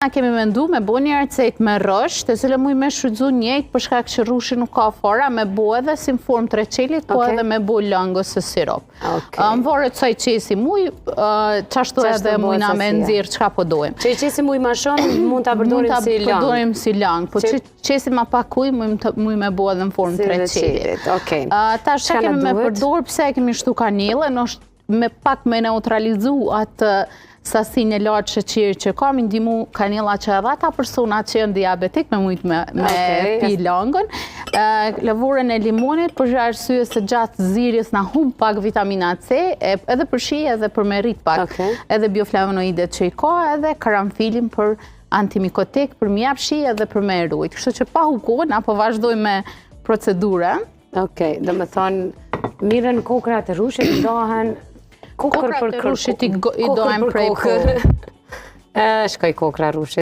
Na kemi mendu me bo një recet me rrush, të cilën muj me shfrytzu njëjtë për shkak që rrushi nuk ka fara, me bo edhe si në formë të reçelit, po edhe me bo lëng ose sirop. Më varet sa i qesim ujë, qashtu edhe mujna me nxjerr çka po dojmë. Që i qesim ujë ma shumë, mund ta përdorim si lëng. Mund ta përdorim si lëng, po që qesim ma pak ujë, muj me bo edhe në formë të reçelit. Tash çka kemi me përdor, pse e kemi shtu kanellën, është me pak me neutralizu atë sasinë e lartë sheqerit që ka, me ndihmu kanella që edhe ata persona që janë diabetik me mujtë me, me okay. pi lëngën. Lëvoren e limonit për arsye se gjatë zirjes na humb pak vitamina C, edhe për shije edhe për me rrit pak, okay. edhe bioflavonoidet që i ka, edhe karanfilin për antimikotik, për me jap shije edhe për me e rujt. Kështu që pa hup kohën, apo vazhdojmë me procedurën. Okej, okay, domethonë, merren kokrat e rrushit, ndahen kokër për kokër. Kokrat e rrushit i dojmë prej kokër. Shkoj kokra rrushit.